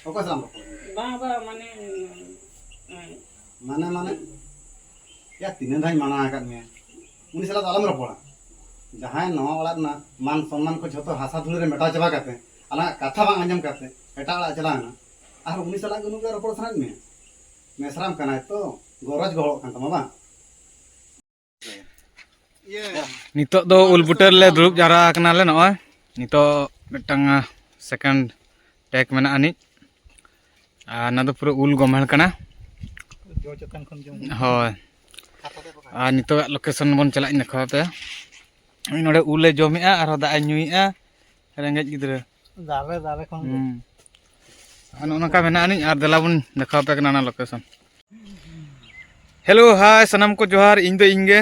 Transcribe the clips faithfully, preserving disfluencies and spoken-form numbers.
ᱚᱠᱚᱭ ᱥᱟᱞᱟᱜ ᱮᱢ ᱨᱚᱯᱚᱲ ᱠᱟᱱᱟ? ᱵᱟᱝ, ᱵᱟᱝ, ᱢᱟᱱᱮ, ᱮᱸ, ᱢᱟᱱᱮ, ᱢᱟᱱᱮ? ᱭᱟ, ᱛᱤᱱᱟᱹᱜ ᱫᱷᱟᱣ ᱤᱧ ᱢᱟᱱᱟ ᱟᱠᱟᱫ ᱢᱮᱭᱟ, ᱩᱱᱤ ᱥᱟᱞᱟᱜ ᱫᱚ ᱟᱞᱚᱢ ᱨᱚᱯᱚᱲᱟ᱾ ᱡᱟᱦᱟᱸᱭ ᱱᱚᱣᱟ ᱚᱲᱟᱜ ᱨᱮᱱᱟᱜ ᱢᱟᱱ ᱥᱚᱱᱢᱟᱱ ᱠᱚ ᱡᱷᱚᱛᱚ ᱦᱟᱥᱟ ᱫᱷᱩᱲᱤ ᱨᱮ ᱢᱮᱴᱟᱣ ᱪᱟᱵᱟ ᱠᱟᱛᱮ, ᱟᱞᱟᱝᱟᱜ ᱠᱟᱛᱷᱟ ᱵᱟᱝ ᱟᱸᱡᱚᱢ ᱠᱟᱛᱮ ᱮᱴᱟᱜ ᱚᱲᱟᱜ ᱪᱟᱞᱟᱣ ᱮᱱᱟ, ᱟᱨ ᱩᱱᱤ ᱥᱟᱞᱟᱜ ᱜᱮ ᱩᱱᱟᱹᱜ ᱜᱟᱱ ᱨᱚᱯᱚᱲ ᱥᱟᱱᱟᱭᱮᱫ ᱢᱮᱭᱟ? ᱢᱮᱥᱨᱟᱢ ᱠᱟᱱᱟᱭ ᱛᱚ, ᱜᱚᱨᱚᱡᱽ ᱜᱚᱦᱚᱲᱚᱜ ᱠᱟᱱ ᱛᱟᱢᱟ ᱵᱟᱝ? ᱱᱤᱛᱚᱜ ᱫᱚ ᱩᱞ ᱵᱩᱴᱟᱹ ᱨᱮᱞᱮ ᱫᱩᱲᱩᱵ ᱡᱟᱣᱨᱟ ᱟᱠᱟᱱᱟᱞᱮ᱾ ᱱᱚᱜᱼᱚᱭ ᱱᱤᱛᱚᱜ ᱢᱤᱫᱴᱟᱝ, ᱟᱸ, second take ᱢᱮᱱᱟᱜ ᱟᱹᱱᱤᱡ᱾ ᱟᱨ ᱚᱱᱟ ᱫᱚ ᱯᱩᱨᱟᱹ ᱩᱞ ᱜᱚᱢᱦᱮᱲ ᱠᱟᱱᱟ᱾ ᱡᱚ ᱪᱮᱛᱟᱱ ᱠᱷᱚᱱ ᱡᱚᱢ ᱦᱩᱭᱩᱜᱼᱟ᱾ ᱦᱳᱭ᱾ ᱟᱨ ᱱᱤᱛᱚᱜᱟᱜ location ᱵᱚᱱ ᱪᱟᱞᱟᱜ ᱤᱧ ᱫᱮᱠᱷᱟᱣ ᱟᱯᱮᱭᱟ᱾ ᱱᱚᱰᱮ ᱩᱞ ᱮ ᱡᱚᱢᱮᱜᱼᱟ, ᱟᱨᱦᱚᱸ ᱫᱟᱜ ᱮ ᱧᱩᱭᱮᱜᱼᱟ, ᱨᱮᱸᱜᱮᱡ ᱜᱤᱫᱽᱨᱟᱹ᱾ ᱫᱟᱨᱮ, ᱫᱟᱨᱮ ᱠᱷᱚᱱ ᱜᱮ᱾ ᱦᱩᱸ᱾ ᱟᱨ ᱱᱚᱜᱼᱚ ᱱᱚᱝᱠᱟ ᱢᱮᱱᱟᱜ ᱟᱹᱱᱤᱡ, ᱟᱨ ᱫᱮᱞᱟ ᱵᱚᱱ ᱫᱮᱠᱷᱟᱣ ᱟᱯᱮ ᱠᱟᱱᱟ ᱚᱱᱟ location᱾ Hello, hi, ᱥᱟᱱᱟᱢ ᱠᱚ ᱡᱚᱦᱟᱨ, ᱤᱧ ᱫᱚ ᱤᱧ ᱜᱮ᱾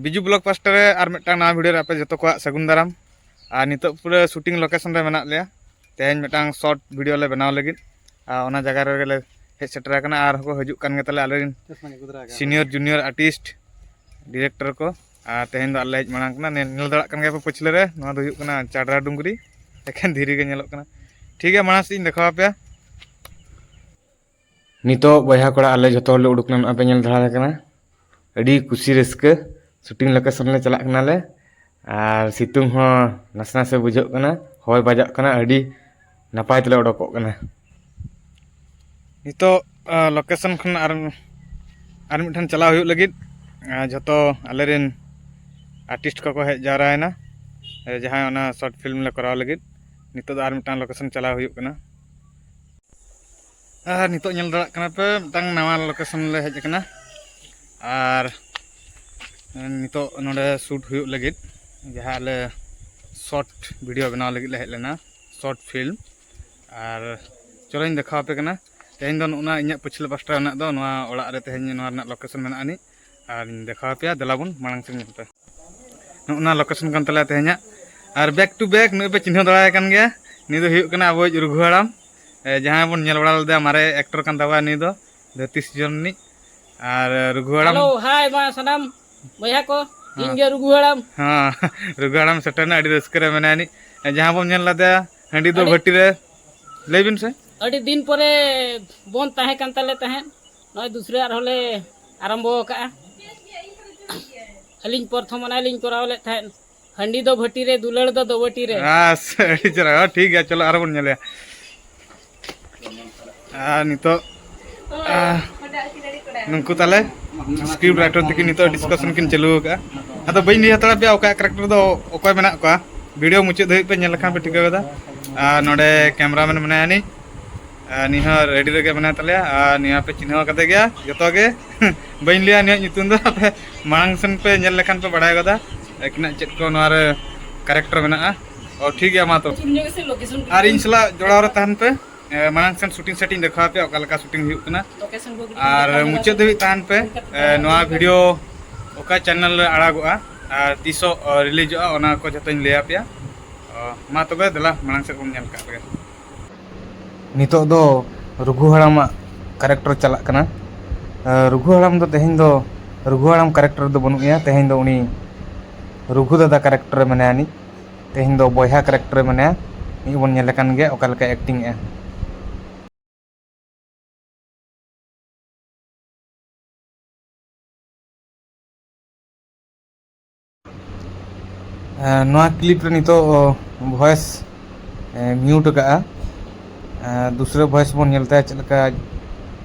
ᱵᱤᱡᱩ vlog ᱯᱟᱥᱴᱟ ᱨᱮ ᱟᱨ ᱢᱤᱫᱴᱟᱝ ᱱᱟᱣᱟ video ᱨᱮ ᱟᱯᱮ ᱡᱚᱛᱚ ᱠᱚᱣᱟᱜ ᱥᱟᱹᱜᱩᱱ ᱫᱟᱨᱟᱢ᱾ ᱟᱨ ᱱᱤᱛᱚᱜ ᱯᱩᱨᱟᱹ shooting location ᱨᱮ ᱢᱮᱱᱟᱜ ᱞᱮᱭᱟ᱾ ᱛᱮᱦᱮᱧ ᱢᱤᱫᱴᱟᱝ short video ᱞᱮ ᱵᱮᱱᱟᱣ ᱞᱟᱹᱜᱤᱫ᱾ ᱟᱨ ᱚᱱᱟ ᱡᱟᱭᱜᱟ ᱨᱮᱜᱮ ᱞᱮ ᱦᱮᱡ ᱥᱮᱴᱮᱨ ᱟᱠᱟᱱᱟ᱾ ᱟᱨ ᱦᱚᱸᱠᱚ ᱦᱤᱡᱩᱜ ᱠᱟᱱ ᱜᱮ ᱛᱟᱞᱮᱭᱟ ᱟᱞᱮ ᱨᱮᱱ senior junior artist, director ᱠᱚ᱾ ᱟᱨ ᱛᱮᱦᱮᱧ ᱫᱚ ᱟᱞᱮ ᱦᱮᱡ ᱢᱟᱲᱟᱝ ᱠᱟᱱᱟ᱾ ᱧᱮᱞ, ᱧᱮᱞ ᱫᱟᱲᱮᱭᱟᱜ ᱠᱟᱱ ᱜᱮᱭᱟ ᱯᱮ ᱯᱟᱹᱪᱷᱞᱟᱹ ᱨᱮ, ᱱᱚᱣᱟ ᱫᱚ ᱦᱩᱭᱩᱜ ᱠᱟᱱᱟ ᱪᱟᱰᱨᱟ ᱰᱩᱝᱨᱤ, ᱮᱠᱷᱮᱱ ᱫᱷᱤᱨᱤ ᱜᱮ ᱧᱮᱞᱚᱜ ᱠᱟᱱᱟ᱾ ᱴᱷᱤᱠ ᱜᱮᱭᱟ, ᱢᱟᱲᱟᱝ ᱥᱮᱫ ᱤᱧ ᱫᱮᱠᱷᱟᱣ ᱟᱯᱮᱭᱟ᱾ ᱱᱤᱛᱚᱜ ᱵᱚᱭᱦᱟ ᱠᱚᱲᱟ ᱟᱞᱮ ᱡᱚᱛᱚ ᱦᱚᱲ ᱞᱮ ᱩᱰᱩᱠ ᱞᱮᱱᱟ, ᱱᱚᱜᱼᱚᱭ ᱯᱮ ᱧᱮᱞ ᱫᱟᱲᱮᱭᱟᱜ ᱠᱟᱱᱟ᱾ ᱟᱹᱰᱤ ᱠᱩᱥᱤ ᱨᱟᱹᱥᱠᱟᱹ, shooting location ᱞᱮ ᱪᱟᱞᱟᱜ ᱠᱟᱱᱟᱞᱮ᱾ ᱟᱨ ᱥᱤᱛᱩᱝ ᱦᱚᱸ ᱱᱟᱥᱮ ᱱᱟᱥᱮ ᱵᱩᱡᱷᱟᱹᱜ ᱠᱟᱱᱟ, ᱦᱚᱭ ᱵᱟᱡᱟᱜ ᱠᱟᱱᱟ, ᱟᱹᱰᱤ ᱱᱟᱯᱟᱭ ᱛᱮᱞᱮ ᱚᱰᱚᱠᱚᱜ ᱠᱟᱱᱟ᱾ ᱱᱤᱛᱚᱜ, ᱟ, location ᱠᱷᱚᱱ ᱟᱨ, ᱟᱨ ᱢᱤᱫ ᱴᱷᱮᱱ ᱪᱟᱞᱟᱣ ᱦᱩᱭᱩᱜ ᱞᱟᱹᱜᱤᱫ, ᱟ, ᱡᱷᱚᱛᱚ ᱟᱞᱮᱨᱮᱱ artist ᱠᱚᱠᱚ ᱦᱮᱡ ᱡᱟᱣᱨᱟᱭᱮᱱᱟ᱾ ᱮ, ᱡᱟᱦᱟᱸ ᱚᱱᱟ short film ᱞᱮ ᱠᱚᱨᱟᱣ ᱞᱟᱹᱜᱤᱫ, ᱱᱤᱛᱚᱜ ᱫᱚ ᱟᱨ ᱢᱤᱫᱴᱟᱝ location ᱪᱟᱞᱟᱣ ᱦᱩᱭᱩᱜ ᱠᱟᱱᱟ᱾ ᱟᱨ ᱱᱤᱛᱚᱜ ᱧᱮᱞ ᱫᱟᱲᱮᱭᱟᱜ ᱠᱟᱱᱟ ᱯᱮ, ᱢᱤᱫᱴᱟᱝ ᱱᱟᱣᱟ location ᱞᱮ ᱦᱮᱡ ᱟᱠᱟᱱᱟ᱾ ᱟᱨ ᱱᱤᱛᱚᱜ ᱱᱚᱰᱮ shoot ᱦᱩᱭᱩᱜ ᱞᱟᱹᱜᱤᱫ, ᱡᱟᱦᱟᱸ ᱟᱞᱮ short video ᱵᱮᱱᱟᱣ ᱞᱟᱹᱜᱤᱫ ᱞᱮ ᱦᱮᱡ ᱞᱮᱱᱟ, short film᱾ ᱟᱨ ᱪᱚᱞᱚᱧ ᱫᱮᱠᱷᱟᱣ ᱟᱯᱮ ᱠᱟᱱᱟ᱾ ᱛᱮᱦᱮᱧ ᱫᱚ ᱱᱚᱜᱼᱚ ᱱᱟ ᱤᱧᱟᱹᱜ ᱯᱟᱹᱪᱷᱞᱟᱹ ᱯᱟᱥᱴᱟ ᱨᱮᱱᱟᱜ ᱫᱚ ᱱᱚᱣᱟ ᱚᱲᱟᱜ ᱨᱮ ᱛᱮᱦᱮᱧ ᱱᱚᱣᱟ ᱨᱮᱱᱟᱜ location ᱢᱮᱱᱟᱜ ᱟᱹᱱᱤᱡ, ᱟᱨᱤᱧ ᱫᱮᱠᱷᱟᱣ ᱟᱯᱮᱭᱟ᱾ ᱫᱮᱞᱟ ᱵᱚᱱ ᱢᱟᱲᱟᱝ ᱥᱮᱫ ᱧᱮᱞ ᱯᱮ᱾ ᱱᱚᱜᱼᱚ ᱱᱟ location ᱠᱟᱱ ᱛᱟᱞᱮᱭᱟ ᱛᱮᱦᱮᱧᱟᱜ᱾ ᱟᱨ back to back ᱱᱩᱭ ᱯᱮ ᱪᱤᱱᱦᱟᱹᱣ ᱫᱟᱲᱮᱭᱟᱭ ᱠᱟᱱ ᱜᱮᱭᱟ, ᱱᱩᱭ ᱫᱚ ᱦᱩᱭᱩᱜ ᱠᱟᱱᱟ ᱟᱵᱚᱭᱤᱡ ᱨᱩᱜᱷᱩ ᱦᱟᱲᱟᱢ, ᱮ, ᱡᱟᱦᱟᱸᱭ ᱵᱚᱱ ᱧᱮᱞ ᱵᱟᱲᱟ ᱞᱮᱫᱮᱭᱟ, ᱢᱟᱨᱮ actor ᱠᱟᱱ ᱛᱟᱵᱚᱱᱟ ᱱᱩᱭ ᱫᱚ, ᱫᱷᱟᱹᱨᱛᱤ ᱥᱤᱨᱡᱚᱱ ᱨᱤᱱᱤᱡ᱾ ᱟᱨ ᱨᱩᱜᱷᱩ ᱦᱟᱲᱟᱢ, hello, hi ᱢᱟ ᱥᱟᱱᱟᱢ ᱵᱚᱭᱦᱟ ᱠᱚ, ᱦᱮᱸ᱾ ᱤᱧ ᱜᱮ ᱨᱩᱜᱷᱩ ᱦᱟᱲᱟᱢ᱾ ᱦᱮᱸ, ᱨᱩᱜᱷᱩ ᱦᱟᱲᱟᱢ ᱥᱮᱴᱮᱨ ᱮᱱᱟ, ᱟᱹᱰᱤ ᱨᱟᱹᱥᱠᱟᱹ ᱨᱮ ᱢᱮᱱᱟᱭᱟ ᱱᱤᱡ᱾ ᱡᱟᱦᱟᱸ ᱵᱚᱱ ᱧᱮᱞ ᱞᱮᱫᱮᱭᱟ ᱦᱟᱺᱰᱤ ᱫᱚ ᱟᱹᱰᱤ ᱵᱷᱟᱹᱴᱤ ᱨᱮ, ᱞᱟᱹᱭ ᱵᱤᱱ ᱥᱮ᱾ ᱟᱹᱰᱤ ᱫᱤᱱ ᱯᱚᱨᱮ ᱵᱚᱱᱫ ᱛᱟᱦᱮᱸ ᱠᱟᱱ ᱛᱟᱞᱮ ᱛᱟᱦᱮᱸᱫ, ᱱᱚᱜᱼᱚᱭ ᱫᱩᱥᱨᱟᱹ ᱟᱨᱦᱚᱸ ᱞᱮ ᱟᱨᱟᱢᱵᱚ ᱟᱠᱟᱫᱼᱟ᱾ ᱟᱹᱞᱤᱧ ᱯᱨᱚᱛᱷᱚᱢ ᱚᱱᱟ ᱞᱤᱧ ᱠᱚᱨᱟᱣ ᱞᱮᱫ ᱛᱟᱦᱮᱸᱫ, ᱦᱟᱺᱰᱤ ᱫᱚ ᱵᱷᱟᱹᱴᱤ ᱨᱮ, ᱫᱩᱞᱟᱹᱲ ᱫᱚ ᱫᱚᱵᱟᱹᱴᱤ ᱨᱮ᱾ ᱟᱥ, ᱟᱹᱰᱤ ᱪᱮᱦᱨᱟ᱾ ᱦᱚᱸ, ᱴᱷᱤᱠ ᱜᱮᱭᱟ, ᱪᱚᱞᱚ ᱟᱨ ᱵᱚᱱ ᱧᱮᱞᱮᱭᱟ᱾ ᱟᱨ ᱱᱤᱛᱚᱜ, ᱟᱨ ᱱᱩᱠᱩ ᱛᱟᱞᱮ script writer ᱛᱟᱹᱠᱤᱱ ᱱᱤᱛᱚᱜ discussion ᱠᱤᱱ ᱪᱟᱹᱞᱩ ᱟᱠᱟᱫᱼᱟ᱾ ᱟᱫᱚ ᱵᱟᱹᱧ ᱞᱟᱹᱭ ᱦᱟᱛᱟᱲᱟ ᱯᱮᱭᱟ ᱚᱠᱟ character ᱫᱚ ᱚᱠᱚᱭ ᱢᱮᱱᱟᱜ ᱠᱚᱣᱟ, video ᱢᱩᱪᱟᱹᱫ ᱫᱷᱟᱹᱵᱤᱡ ᱯᱮ ᱧᱮᱞ ᱞᱮᱠᱷᱟᱱ ᱯᱮ ᱴᱷᱤᱠᱟᱹ ᱜᱚᱫᱟ᱾ ᱟᱨ ᱱᱚᱰᱮ cameraman ᱢᱮᱱᱟᱭᱟ ᱱᱤᱡ, ᱟᱨ ᱱᱤᱭᱟᱹ ᱦᱚᱸ ready ᱨᱮᱜᱮ ᱢᱮᱱᱟᱭ ᱛᱟᱞᱮᱭᱟ, ᱟᱨ ᱱᱤᱭᱟᱹ ᱯᱮ ᱪᱤᱱᱦᱟᱹᱣ ᱠᱟᱫᱮ ᱜᱮᱭᱟ ᱡᱚᱛᱚ ᱜᱮ᱾ ᱵᱟᱹᱧ ᱞᱟᱹᱭᱟ ᱱᱤᱭᱟᱹ ᱧᱩᱛᱩᱢ ᱫᱚ, ᱟᱯᱮ ᱢᱟᱲᱟᱝ ᱥᱮᱱ ᱯᱮ ᱧᱮᱞ ᱞᱮᱠᱷᱟᱱ ᱯᱮ ᱵᱟᱲᱟᱭ ᱜᱚᱫᱟ ᱟᱹᱠᱤᱱᱟᱜ ᱪᱮᱫ ᱠᱚ ᱱᱚᱣᱟ ᱨᱮ character ᱢᱮᱱᱟᱜᱼᱟ᱾ ᱚ, ᱴᱷᱤᱠ ᱜᱮᱭᱟ, ᱢᱟ ᱛᱚ᱾ ᱟᱨ ᱤᱧ ᱥᱟᱞᱟᱜ ᱡᱚᱲᱟᱣ ᱨᱮ ᱛᱟᱦᱮᱱ ᱯᱮ᱾ ᱮ, ᱢᱟᱲᱟᱝ ᱥᱮᱱ shooting set ᱤᱧ ᱫᱮᱠᱷᱟᱣ ᱟᱯᱮᱭᱟ, ᱚᱠᱟ ᱞᱮᱠᱟ shooting ᱦᱩᱭᱩᱜ ᱠᱟᱱᱟ᱾ ᱟᱨ ᱢᱩᱪᱟᱹᱫ ᱫᱷᱟᱹᱵᱤᱡ ᱛᱟᱦᱮᱱ ᱯᱮ᱾ ᱮ, ᱱᱚᱣᱟ video ᱚᱠᱟ channel ᱨᱮ ᱟᱲᱟᱜᱚᱜᱼᱟ ᱟᱨ ᱛᱤᱥᱚᱜ, ᱚ, releaseᱚᱜᱼᱟ, ᱚᱱᱟ ᱠᱚ ᱡᱷᱚᱛᱚᱧ ᱞᱟᱹᱭ ᱟᱯᱮᱭᱟ᱾ ᱚ, ᱢᱟ ᱛᱚᱵᱮ, ᱫᱮᱞᱟ ᱢᱟᱲᱟᱝ ᱥᱮᱫ ᱵᱚᱱ ᱧᱮᱞ ᱠᱟᱜ ᱞᱮᱜᱮ᱾ ᱱᱤᱛᱚᱜ ᱫᱚ ᱨᱩᱜᱷᱩ ᱦᱟᱲᱟᱢᱟᱜ character ᱪᱟᱞᱟᱜ ᱠᱟᱱᱟ᱾ ᱮ, ᱨᱩᱜᱷᱩ ᱦᱟᱲᱟᱢ ᱫᱚ ᱛᱮᱦᱮᱧ ᱫᱚ ᱨᱩᱜᱷᱩ ᱦᱟᱲᱟᱢ character ᱫᱚ ᱵᱟᱹᱱᱩᱜ ᱮᱭᱟ, ᱛᱮᱦᱮᱧ ᱫᱚ ᱩᱱᱤ ᱨᱩᱜᱷᱩ ᱫᱟᱫᱟ character ᱨᱮ ᱢᱮᱱᱟᱭᱟ ᱱᱤᱡ᱾ ᱛᱮᱦᱮᱧ ᱫᱚ ᱵᱚᱭᱦᱟ character ᱨᱮ ᱢᱮᱱᱟᱭᱟ᱾ ᱱᱤᱡ ᱵᱚᱱ ᱧᱮᱞ ᱞᱮᱠᱷᱟᱱ ᱜᱮ ᱚᱠᱟ ᱞᱮᱠᱟᱭ acting ᱮᱜᱼᱟ᱾ ᱮ, ᱱᱚᱣᱟ clip ᱨᱮ ᱱᱤᱛᱚᱜ voice, ᱮ, mute ᱟᱠᱟᱜᱼᱟ᱾ ᱮ, ᱫᱩᱥᱨᱟᱹ voice ᱵᱚᱱ ᱧᱮᱞ ᱛᱟᱭᱟ, ᱪᱮᱫ ᱞᱮᱠᱟ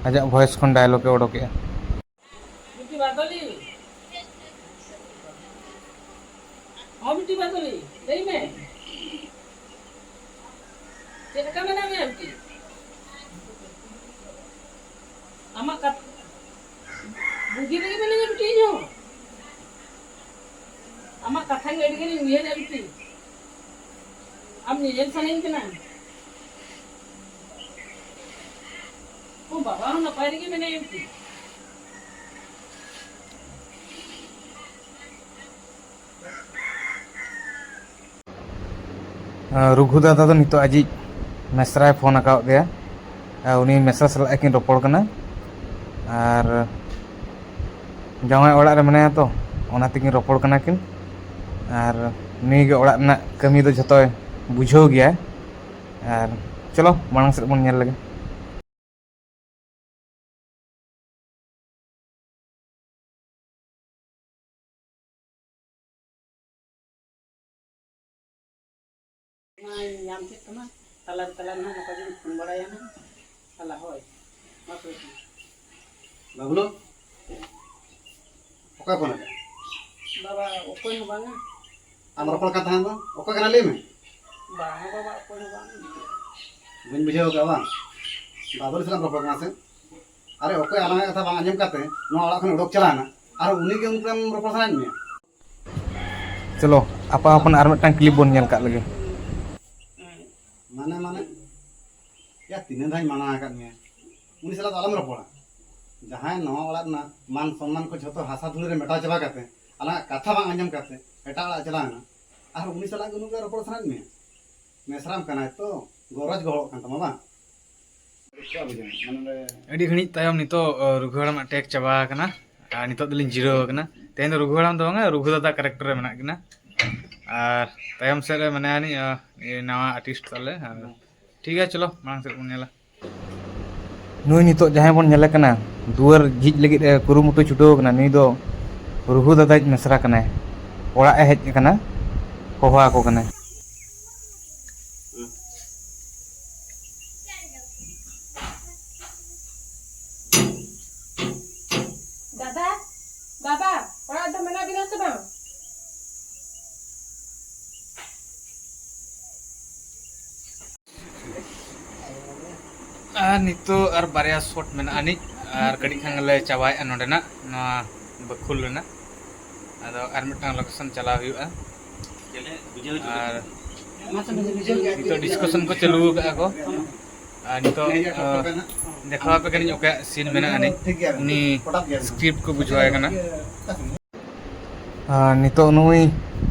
ᱟᱡᱟᱜ voice ᱠᱷᱚᱱ dialogue ᱮ ᱚᱰᱚᱠᱮᱜᱼᱟ᱾ ᱵᱤᱴᱤ ᱵᱟᱫᱚᱞᱤ, ᱦᱚᱸ ᱵᱤᱴᱤ ᱵᱟᱫᱚᱞᱤ, ᱞᱟᱹᱭ ᱢᱮ᱾ ᱪᱮᱫ ᱞᱮᱠᱟ ᱢᱮᱱᱟᱜ ᱢᱮᱭᱟ ᱵᱤᱴᱤ? ᱟᱢᱟᱜ ᱠᱟᱛ-, ᱵᱩᱜᱤ ᱨᱮᱜᱮ ᱢᱮᱱᱟᱹᱧᱟ ᱵᱤᱴᱤ, ᱤᱧ ᱦᱚᱸ᱾ ᱟᱢᱟᱜ ᱠᱟᱛᱷᱟ ᱜᱮ ᱟᱹᱰᱤ ᱜᱟᱱᱤᱧ ᱩᱭᱦᱟᱹᱨᱮᱫᱼᱟ ᱵᱤᱴᱤ᱾ ᱟᱢ ᱧᱮᱧᱮᱞ ᱥᱟᱱᱟᱧ ᱠᱟᱱᱟ᱾ ᱚ, ᱵᱟᱵᱟ ᱦᱚᱸ ᱱᱟᱯᱟᱭ ᱨᱮᱜᱮ ᱢᱮᱱᱟᱭᱟ ᱵᱤᱴᱤ᱾ ᱨᱩᱜᱷᱩ ᱫᱟᱫᱟ ᱫᱚ ᱱᱤᱛᱚᱜ ᱟᱡᱤᱡ ᱢᱮᱥᱨᱟᱭ ᱯᱷᱳᱱ ᱟᱠᱟᱣᱟᱫ ᱫᱮᱭᱟ᱾ ᱟᱨ ᱩᱱᱤ ᱢᱮᱥᱨᱟ ᱥᱟᱞᱟᱜ ᱠᱤᱱ ᱨᱚᱯᱚᱲ ᱠᱟᱱᱟ᱾ ᱟᱨ ᱡᱟᱶᱟᱭ ᱚᱲᱟᱜ ᱨᱮ ᱢᱮᱱᱟᱭᱟ ᱛᱚ, ᱚᱱᱟ ᱛᱮᱠᱤᱱ ᱨᱚᱯᱚᱲ ᱠᱟᱱᱟ ᱠᱤᱱ᱾ ᱟᱨ ᱱᱩᱭ ᱜᱮ ᱚᱲᱟᱜ ᱨᱮᱱᱟᱜ ᱠᱟᱹᱢᱤ ᱫᱚ ᱡᱷᱚᱛᱚᱭ ᱵᱩᱡᱷᱟᱹᱣ ᱜᱮᱭᱟ᱾ ᱟᱨ ᱪᱚᱞᱚ, ᱢᱟᱲᱟᱝ ᱥᱮᱫ ᱵᱚᱱ ᱧᱮᱞ ᱞᱮᱜᱮ᱾ ᱚᱱᱟᱧ ᱧᱟᱢ ᱠᱮᱫ ᱛᱟᱢᱟ, ᱛᱟᱞᱟ ᱨᱮ ᱛᱟᱞᱟ ᱨᱮ ᱱᱟᱦᱟᱜ ᱱᱚᱝᱠᱟ ᱜᱤᱧ ᱯᱷᱳᱱ ᱵᱟᱲᱟᱭᱟ ᱱᱟᱦᱟᱜ᱾ ᱛᱟᱞᱟ ᱦᱳᱭ, ᱢᱟ ᱛᱚᱵᱮ ᱠᱷᱟᱱ᱾ ᱵᱟᱵᱞᱩ, ᱚᱠᱚᱭ ᱯᱷᱳᱱ ᱟᱠᱟᱫ? ᱵᱟᱵᱟ, ᱚᱠᱚᱭ ᱦᱚᱸ ᱵᱟᱝᱟ᱾ ᱟᱢ ᱨᱚᱯᱚᱲ ᱠᱟᱱ ᱛᱟᱦᱮᱸ ᱫᱚ, ᱚᱠᱚᱭ ᱠᱟᱱᱟ ᱞᱟᱹᱭ ᱢᱮ? ᱵᱟᱝᱟ ᱵᱟᱵᱟ, ᱚᱠᱚᱭ ᱦᱚᱸ ᱵᱟᱝ᱾ ᱵᱟᱹᱧ ᱵᱩᱡᱷᱟᱹᱣ ᱟᱠᱟᱫᱼᱟ ᱵᱟᱝ? ᱵᱟᱵᱞᱩ ᱥᱟᱞᱟᱜ ᱮᱢ ᱨᱚᱯᱚᱲ ᱠᱟᱱᱟ ᱥᱮ? ᱟᱨᱮ, ᱚᱠᱚᱭ ᱟᱞᱟᱝᱟᱜ ᱠᱟᱛᱷᱟ ᱵᱟᱝ ᱟᱸᱡᱚᱢ ᱠᱟᱛᱮ ᱱᱚᱣᱟ ᱚᱲᱟᱜ ᱠᱷᱚᱱ ᱩᱰᱩᱠ ᱪᱟᱞᱟᱣ ᱮᱱᱟ, ᱟᱨ ᱩᱱᱤ ᱜᱮ ᱩᱱᱠᱩ ᱮᱢ ᱨᱚᱯᱚᱲ ᱥᱟᱱᱟᱭᱮᱫ ᱢᱮᱭᱟ? ᱪᱚᱞᱚ, ᱟᱯᱟ ᱦᱚᱯᱚᱱ ᱟᱨ ᱢᱤᱫᱴᱟᱝ clip ᱵᱚᱱ ᱧᱮᱞ ᱠᱟᱜ ᱞᱮᱜᱮ᱾ ᱢᱟᱱᱮ, ᱢᱟᱱᱮ, ᱭᱟ, ᱛᱤᱱᱟᱹᱜ ᱫᱷᱟᱣ ᱤᱧ ᱢᱟᱱᱟ ᱟᱠᱟᱫ ᱢᱮᱭᱟ, ᱩᱱᱤ ᱥᱟᱞᱟᱜ ᱫᱚ ᱟᱞᱚᱢ ᱨᱚᱯᱚᱲᱟ᱾ ᱡᱟᱦᱟᱸᱭ ᱱᱚᱣᱟ ᱚᱲᱟᱜ ᱨᱮᱱᱟᱜ ᱢᱟᱱ ᱥᱚᱱᱢᱟᱱ ᱠᱚ ᱡᱷᱚᱛᱚ ᱦᱟᱥᱟ ᱫᱷᱩᱲᱤ ᱨᱮ ᱢᱮᱴᱟᱣ ᱪᱟᱵᱟ ᱠᱟᱛᱮ, ᱟᱞᱟᱝᱟᱜ ᱠᱟᱛᱷᱟ ᱵᱟᱝ ᱟᱸᱡᱚᱢ ᱠᱟᱛᱮ ᱮᱴᱟᱜ ᱚᱲᱟᱜ ᱪᱟᱞᱟᱣ ᱮᱱᱟ, ᱟᱨ ᱩᱱᱤ ᱥᱟᱞᱟᱜ ᱜᱮ ᱩᱱᱟᱹᱜ ᱜᱟᱱ ᱨᱚᱯᱚᱲ ᱥᱟᱱᱟᱭᱮᱫ ᱢᱮᱭᱟ? ᱢᱮᱥᱨᱟᱢ ᱠᱟᱱᱟᱭ ᱛᱚ, ᱜᱚᱨᱚᱡᱽ ᱜᱚᱦᱚᱲᱚᱜ ᱠᱟᱱ ᱛᱟᱢᱟ ᱵᱟᱝ? ᱟᱹᱰᱤ ᱜᱷᱟᱹᱲᱤᱡ ᱛᱟᱭᱚᱢ ᱱᱤᱛᱚᱜ, ᱟᱹ, ᱨᱩᱜᱷᱩ ᱦᱟᱲᱟᱢᱟᱜ take ᱪᱟᱵᱟ ᱟᱠᱟᱱᱟ᱾ ᱟᱨ ᱱᱤᱛᱚᱜ ᱫᱚᱞᱤᱧ ᱡᱤᱨᱟᱹᱣ ᱟᱠᱟᱱᱟ᱾ ᱛᱮᱦᱮᱧ ᱫᱚ ᱨᱩᱜᱷᱩ ᱦᱟᱲᱟᱢ ᱫᱚ ᱵᱟᱝᱟ, ᱨᱩᱜᱷᱩ ᱫᱟᱫᱟ character ᱨᱮ ᱢᱮᱱᱟᱜ ᱠᱤᱱᱟ᱾ ᱟᱨ ᱛᱟᱭᱚᱢ ᱥᱮᱫ ᱨᱮ ᱢᱮᱱᱟᱭᱟ ᱱᱤᱡ, ᱟᱹ, ᱤᱭᱟᱹ, ᱱᱟᱣᱟ artist ᱛᱟᱞᱮ᱾ ᱟᱨ ᱴᱷᱤᱠ ᱜᱮᱭᱟ, ᱪᱚᱞᱚ ᱢᱟᱲᱟᱝ ᱥᱮᱫ ᱵᱚᱱ ᱧᱮᱞᱟ᱾ ᱱᱩᱭ ᱱᱤᱛᱚᱜ ᱡᱟᱦᱟᱸᱭ ᱵᱚᱱ ᱧᱮᱞᱮ ᱠᱟᱱᱟ, ᱫᱩᱣᱟᱹᱨ ᱡᱷᱤᱡ ᱞᱟᱹᱜᱤᱫ ᱮ ᱠᱩᱨᱩᱢᱩᱴᱩ ᱪᱷᱩᱴᱟᱹᱣ ᱟᱠᱟᱱᱟ, ᱱᱩᱭ ᱫᱚ ᱨᱩᱜᱷᱩ ᱫᱟᱫᱟᱭᱤᱡ ᱢᱮᱥᱨᱟ ᱠᱟᱱᱟᱭ᱾ ᱚᱲᱟᱜ ᱮ ᱦᱮᱡ ᱟᱠᱟᱱᱟ, ᱦᱚᱦᱚ ᱟᱠᱚ ᱠᱟᱱᱟᱭ᱾ ᱫᱟᱫᱟ, ᱵᱟᱵᱟ, ᱚᱲᱟᱜ ᱫᱚ ᱢᱮᱱᱟᱜ ᱵᱤᱱᱟ ᱥᱮ ᱵᱟᱝ? ᱟᱨ ᱱᱤᱛᱚᱜ ᱟᱨ ᱵᱟᱨᱭᱟ shot ᱢᱮᱱᱟᱜᱼᱟ ᱟᱹᱱᱤᱡ, ᱟᱨ ᱠᱟᱹᱴᱤᱡ ᱠᱷᱟᱱ ᱜᱮᱞᱮ ᱪᱟᱵᱟᱭᱮᱫᱼᱟ ᱱᱚᱰᱮᱱᱟᱜ, ᱱᱚᱣᱟ ᱵᱟᱹᱠᱷᱩᱞ ᱨᱮᱱᱟᱜ᱾ ᱟᱫᱚ ᱟᱨ ᱢᱤᱫᱴᱟᱝ location ᱪᱟᱞᱟᱣ ᱦᱩᱭᱩᱜᱼᱟ᱾ ᱟᱨ ᱱᱤᱛᱚᱜ discussion ᱠᱚ ᱪᱟᱹᱞᱩ ᱟᱠᱟᱫᱼᱟ ᱠᱚ᱾ ᱟᱨ ᱱᱤᱛᱚᱜ, ᱟᱸ, ᱫᱮᱠᱷᱟᱣ ᱟᱯᱮ ᱠᱟᱹᱱᱟᱹᱧ ᱚᱠᱚᱭᱟᱜ scene ᱢᱮᱱᱟᱜᱼᱟ ᱟᱹᱱᱤᱡ, ᱩᱱᱤ script ᱠᱚ ᱵᱩᱡᱷᱟᱹᱣᱟᱭ ᱠᱟᱱᱟ᱾ ᱟᱨ ᱱᱤᱛᱚᱜ ᱱᱩᱭ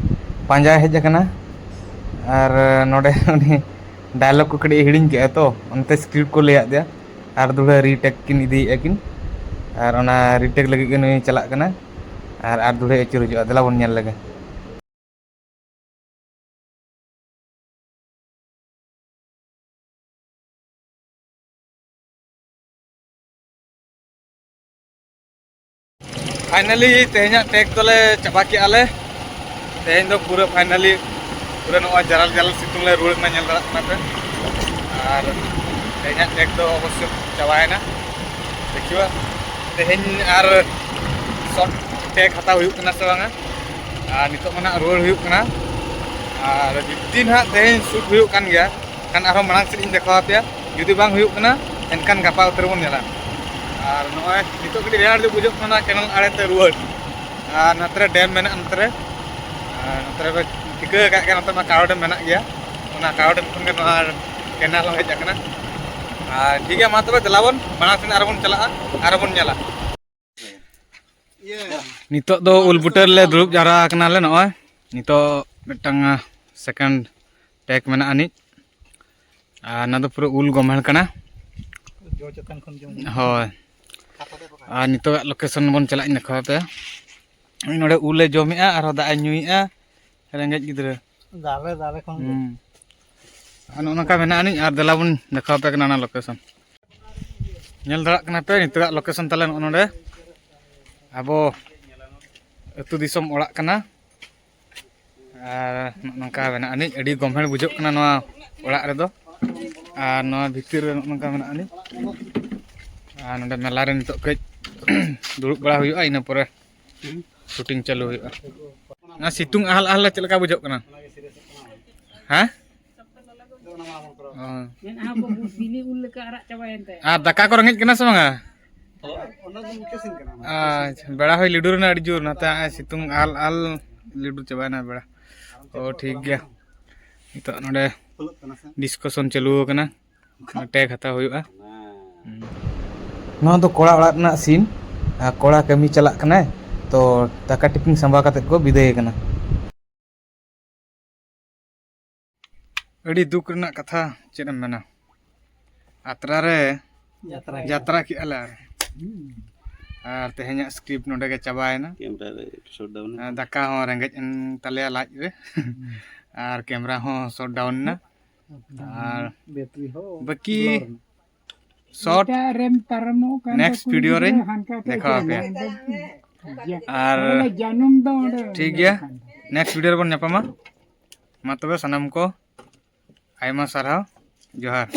ᱯᱟᱸᱡᱟᱭ ᱦᱮᱡ ᱟᱠᱟᱱᱟ, ᱟᱨ ᱱᱚᱰᱮ ᱩᱱᱤ dialogue ᱠᱚ ᱠᱟᱹᱴᱤᱡ ᱦᱤᱲᱤᱧ ᱠᱮᱜᱼᱟ ᱛᱚ, ᱚᱱᱛᱮ script ᱠᱚ ᱞᱟᱹᱭᱟᱫ ᱫᱮᱭᱟ, ᱟᱨ ᱫᱩᱲᱦᱟᱹ retake ᱠᱤᱱ ᱤᱫᱤᱭᱮᱫᱼᱟ ᱠᱤᱱ, ᱟᱨ ᱚᱱᱟ retake ᱞᱟᱹᱜᱤᱫ ᱜᱮ ᱱᱩᱭ ᱪᱟᱞᱟᱜ ᱠᱟᱱᱟ, ᱟᱨ, ᱟᱨ ᱫᱩᱲᱦᱟᱹᱭ ᱟᱹᱪᱩᱨ ᱦᱤᱡᱩᱜᱼᱟ᱾ ᱫᱮᱞᱟ ᱵᱚᱱ ᱧᱮᱞ ᱞᱮᱜᱮ᱾ ᱯᱷᱟᱭᱱᱟᱞᱤ ᱛᱮᱦᱮᱧᱟᱜ ᱴᱮᱠ ᱫᱚᱞᱮ ᱪᱟᱵᱟ ᱠᱮᱜᱼᱟ ᱞᱮ᱾ ᱛᱮᱦᱮᱧ ᱫᱚ ᱯᱩᱨᱟᱹ ᱯᱷᱟᱭᱱᱟᱞᱤ ᱯᱩᱨᱟᱹ ᱱᱚᱜᱼᱚᱭ ᱡᱟᱞᱟᱞ ᱡᱟᱞᱟᱞ ᱥᱤᱛᱩᱝ ᱞᱮ ᱨᱩᱣᱟᱹᱲ ᱠᱟᱱᱟ, ᱧᱮᱞ ᱫᱟᱲᱮᱭᱟᱜ ᱠᱟᱱᱟ ᱯᱮ᱾ ᱟᱨ ᱛᱮᱦᱮᱧᱟᱜ ᱴᱮᱠ ᱫᱚ ᱚᱵᱚᱥᱥᱳᱭ ᱪᱟᱵᱟᱭᱮᱱᱟ᱾ ᱫᱮᱠᱷᱤᱣᱟ ᱛᱮᱦᱮᱧ ᱟᱨ ᱥᱚᱴ ᱴᱮᱠ ᱦᱟᱛᱟᱣ ᱦᱩᱭᱩᱜ ᱠᱟᱱᱟ ᱥᱮ ᱵᱟᱝᱟ᱾ ᱟᱨ ᱱᱤᱛᱚᱜ ᱢᱟ ᱱᱟᱜ ᱨᱩᱣᱟᱹᱲ ᱦᱩᱭᱩᱜ ᱠᱟᱱᱟ᱾ ᱟᱨ ᱡᱩᱫᱤ ᱱᱟᱦᱟᱜ ᱛᱮᱦᱮᱧ ᱥᱩᱴ ᱦᱩᱭᱩᱜ ᱠᱟᱱ ᱜᱮᱭᱟ, ᱠᱷᱟᱱ ᱟᱨᱦᱚᱸ ᱢᱟᱲᱟᱝ ᱥᱮᱫ ᱤᱧ ᱫᱮᱠᱷᱟᱣ ᱟᱯᱮᱭᱟ᱾ ᱡᱩᱫᱤ ᱵᱟᱝ ᱦᱩᱭᱩᱜ ᱠᱟᱱᱟ, ᱮᱱᱠᱷᱟᱱ ᱜᱟᱯᱟ ᱩᱛᱟᱹᱨ ᱵᱚᱱ ᱧᱮᱞᱟ᱾ ᱟᱨ ᱱᱚᱜᱼᱚᱭ ᱱᱤᱛᱚᱜ ᱠᱟᱹᱴᱤᱡ ᱨᱮᱭᱟᱲ ᱧᱚᱜ ᱵᱩᱡᱷᱟᱹᱜ ᱠᱟᱱᱟ ᱠᱮᱱᱮᱞ ᱟᱲᱮ ᱛᱮ ᱨᱩᱣᱟᱹᱲ᱾ ᱟᱨ ᱱᱚᱛᱮ ᱨᱮ ᱰᱮᱢ ᱢᱮᱱᱟᱜᱼᱟ, ᱱᱚᱛᱮ ᱨᱮ᱾ ᱟᱨ ᱱᱚᱛᱮ ᱨᱮ ᱯᱮ ᱴᱷᱤᱠᱟᱹ ᱟᱠᱟᱫ ᱜᱮᱭᱟ, ᱱᱚᱛᱮ ᱢᱟ ᱠᱟᱣ ᱰᱮᱢ ᱢᱮᱱᱟᱜ ᱜᱮᱭᱟ᱾ ᱚᱱᱟ ᱠᱟᱣ ᱰᱮᱢ ᱠᱷᱚᱱ ᱜᱮ ᱱᱚᱣᱟ ᱠᱮᱱᱮᱞ ᱦᱚᱸ ᱦᱮᱡ ᱟᱠᱟᱱᱟ᱾ ᱟᱨ ᱴᱷᱤᱠ ᱜᱮᱭᱟ, ᱢᱟ ᱛᱚᱵᱮ ᱫᱮᱞᱟ ᱵᱚᱱ ᱢᱟᱲᱟᱝ ᱥᱮᱱ ᱟᱨᱚ ᱵᱚᱱ ᱪᱟᱞᱟᱜᱼᱟ, ᱟᱨᱚ ᱵᱚᱱ ᱧᱮᱞᱟ᱾ ᱱᱤᱛᱚᱜ ᱫᱚ ᱩᱞ ᱵᱩᱴᱟᱹ ᱨᱮᱞᱮ ᱫᱩᱲᱩᱵ ᱡᱟᱣᱨᱟ ᱟᱠᱟᱱᱟᱞᱮ᱾ ᱱᱚᱜᱼᱚᱭ ᱱᱤᱛᱚᱜ ᱢᱤᱫᱴᱟᱝ ᱥᱮᱠᱮᱱᱰ ᱴᱮᱠ ᱢᱮᱱᱟᱜ ᱟᱹᱱᱤᱡ᱾ ᱟᱨ ᱚᱱᱟ ᱫᱚ ᱯᱩᱨᱟᱹ ᱩᱞ ᱜᱚᱢᱦᱮᱲ ᱠᱟᱱᱟ᱾ ᱡᱚ ᱪᱮᱛᱟᱱ ᱠᱷᱚᱱ ᱡᱚᱢ᱾ ᱦᱳᱭ᱾ ᱟᱨ ᱱᱤᱛᱚᱜᱟᱜ ᱞᱳᱠᱮᱥᱚᱱ ᱵᱚᱱ ᱪᱟᱞᱟᱜ ᱤᱧ ᱫᱮᱠᱷᱟᱣ ᱟᱯᱮᱭᱟ᱾ ᱱᱚᱰᱮ ᱩᱞ ᱮ ᱡᱚᱢᱮᱜᱼᱟ, ᱟᱨᱦᱚᱸ ᱫᱟᱜ ᱮ ᱧᱩᱭᱮᱜᱼᱟ, ᱨᱮᱸᱜᱮᱡ ᱜᱤᱫᱽᱨᱟᱹ᱾ ᱫᱟᱨᱮ, ᱫᱟᱨᱮ ᱠᱷᱚᱱ ᱜᱮ᱾ ᱦᱩᱸ᱾ ᱟᱨ ᱱᱚᱜᱼᱚ ᱱᱚᱝᱠᱟ ᱢᱮᱱᱟᱜ ᱟᱹᱱᱤᱡ, ᱟᱨ ᱫᱮᱞᱟ ᱵᱚᱱ ᱫᱮᱠᱷᱟᱣ ᱟᱯᱮ ᱠᱟᱱᱟ ᱚᱱᱟ ᱞᱳᱠᱮᱥᱚᱱ᱾ ᱧᱮᱞ ᱫᱟᱲᱮᱭᱟᱜ ᱠᱟᱱᱟ ᱯᱮ, ᱱᱤᱛᱚᱜᱟᱜ ᱞᱳᱠᱮᱥᱚᱱ ᱛᱟᱞᱮ ᱱᱚᱜᱼᱚ ᱱᱚᱰᱮ ᱟᱵᱚ ᱟᱹᱛᱩ ᱫᱤᱥᱚᱢ ᱚᱲᱟᱜ ᱠᱟᱱᱟ᱾ ᱟᱨ ᱱᱚᱜᱼᱚ ᱱᱚᱝᱠᱟ ᱢᱮᱱᱟᱜ ᱟᱹᱱᱤᱡ, ᱟᱹᱰᱤ ᱜᱚᱢᱦᱮᱲ ᱵᱩᱡᱷᱟᱹᱜ ᱠᱟᱱᱟ ᱱᱚᱣᱟ ᱚᱲᱟᱜ ᱨᱮᱫᱚ᱾ ᱟᱨ ᱱᱚᱣᱟ ᱵᱷᱤᱛᱤᱨ ᱨᱮ ᱱᱚᱜᱼᱚ ᱱᱚᱝᱠᱟ ᱢᱮᱱᱟᱜ ᱟᱹᱱᱤᱡ᱾ ᱟᱨ ᱱᱚᱰᱮ ᱢᱮᱞᱟ ᱨᱮ ᱱᱤᱛᱚᱜ ᱠᱟᱹᱡ ᱫᱩᱲᱩᱵ ᱵᱟᱲᱟ ᱦᱩᱭᱩᱜᱼᱟ, ᱤᱱᱟᱹ ᱯᱚᱨᱮ ᱥᱩᱴᱤᱝ ᱪᱟᱹᱞᱩ ᱦᱩᱭᱩᱜᱼᱟ᱾ ᱚᱱᱟ ᱥᱤᱛᱩᱝ ᱟᱦᱟᱞ ᱟᱦᱟᱞ ᱨᱮ ᱪᱮᱫ ᱞᱮᱠᱟ ᱵᱩᱡᱷᱟᱹᱜ ᱠᱟᱱᱟ? ᱦᱮᱸ? ᱚ᱾ ᱢᱮᱱᱟᱜᱼᱟ ᱠᱚ ᱵᱤᱞᱤ ᱩᱞ ᱞᱮᱠᱟ ᱟᱨᱟᱜ ᱪᱟᱵᱟᱭᱮᱱ ᱛᱟᱭᱟ᱾ ᱟᱨ ᱫᱟᱠᱟ ᱠᱚ ᱨᱮᱸᱜᱮᱡ ᱠᱟᱱᱟ ᱥᱮ ᱵᱟᱝᱟ? ᱚᱱᱟ ᱫᱚ ᱢᱩᱪᱟᱹᱫ ᱥᱮᱱ ᱠᱟᱱᱟ᱾ ᱟᱪᱪᱷᱟ, ᱵᱮᱲᱟ ᱦᱚᱭ ᱞᱤᱰᱩᱨ ᱮᱱᱟ ᱟᱹᱰᱤ ᱡᱳᱨ, ᱱᱟᱛᱮ ᱦᱟᱸᱜ ᱥᱤᱛᱩᱝ ᱟᱞ ᱟᱞ ᱞᱤᱰᱩᱨ ᱪᱟᱵᱟᱭᱮᱱᱟ ᱵᱮᱲᱟ᱾ ᱚ, ᱴᱷᱤᱠ ᱜᱮᱭᱟ᱾ ᱱᱤᱛᱚᱜ ᱱᱚᱰᱮ ᱯᱷᱩᱞᱚᱜ ᱠᱟᱱᱟ ᱥᱮ? ᱰᱤᱥᱠᱟᱥᱚᱱ ᱪᱟᱹᱞᱩ ᱟᱠᱟᱱᱟ, ᱴᱮᱜᱽ ᱦᱟᱛᱟᱣ ᱦᱩᱭᱩᱜᱼᱟ᱾ ᱦᱩᱸ᱾ ᱱᱚᱣᱟ ᱫᱚ ᱠᱚᱲᱟ ᱚᱲᱟᱜ ᱨᱮᱱᱟᱜ ᱥᱤᱱ, ᱟᱨ ᱠᱚᱲᱟ ᱠᱟᱹᱢᱤ ᱪᱟᱞᱟᱜ ᱠᱟᱱᱟᱭ, ᱛᱚ ᱫᱟᱠᱟ ᱴᱤᱯᱷᱤᱱ ᱥᱟᱸᱵᱟᱣ ᱠᱟᱛᱮᱫ ᱠᱚ ᱵᱤᱫᱟᱹᱭᱮ ᱠᱟᱱᱟ᱾ ᱟᱹᱰᱤ ᱫᱩᱠ ᱨᱮᱱᱟᱜ ᱠᱟᱛᱷᱟ, ᱪᱮᱫ ᱮᱢ ᱢᱮᱱᱟ, ᱟᱛᱨᱟ ᱨᱮ ᱡᱟᱛᱨᱟ ᱠᱮᱜᱼᱟ᱾ ᱡᱟᱛᱨᱟ ᱠᱮᱜᱼᱟ ᱞᱮ ᱟᱨ, ᱦᱩᱸ᱾ ᱟᱨ ᱛᱮᱦᱮᱧᱟᱜ ᱥᱠᱨᱤᱯᱴ ᱱᱚᱰᱮ ᱜᱮ ᱪᱟᱵᱟᱭᱮᱱᱟ᱾ ᱠᱮᱢᱨᱟ ᱨᱮ ᱥᱚᱴ ᱰᱟᱣᱩᱱ ᱮᱱᱟ᱾ ᱟᱨ ᱫᱟᱠᱟ ᱦᱚᱸ ᱨᱮᱸᱜᱮᱡ ᱮᱱ ᱛᱟᱞᱮᱭᱟ ᱞᱟᱡ ᱨᱮ, ᱦᱩᱸ᱾ ᱟᱨ ᱠᱮᱢᱨᱟ ᱦᱚᱸ ᱥᱚᱴ ᱰᱟᱣᱩᱱ ᱮᱱᱟ᱾ ᱟᱨ ᱵᱮᱴᱨᱤ ᱦᱚᱸ ᱵᱟᱹᱠᱤ ᱞᱳ ᱨᱮᱱᱟᱜ᱾ ᱥᱚᱴ ᱮᱴᱟᱜ ᱨᱮᱢ ᱯᱟᱨᱚᱢᱚᱜ ᱠᱟᱱ ᱱᱮᱠᱥᱴ ᱫᱚ ᱠᱩᱲᱤ ᱵᱷᱤᱰᱤᱭᱳ ᱨᱮᱧ ᱜᱤᱫᱽᱨᱟᱹ ᱦᱟᱱᱠᱟ ᱠᱚ ᱫᱮᱠᱷᱟᱣ ᱟᱯᱮᱭᱟ᱾ ᱪᱟᱞᱟᱜᱼᱟ᱾ ᱟᱨ ᱡᱟᱹᱱᱩᱢ ᱫᱚ ᱚᱸᱰᱮ ᱴᱷᱤᱠ ᱜᱮᱭᱟ, next video ᱨᱮᱵᱚᱱ ᱧᱟᱯᱟᱢᱟ᱾ ᱢᱟ ᱛᱚᱵᱮ ᱥᱟᱱᱟᱢ ᱠᱚ ᱟᱭᱢᱟ ᱥᱟᱨᱦᱟᱣ, ᱡᱚᱦᱟᱨ᱾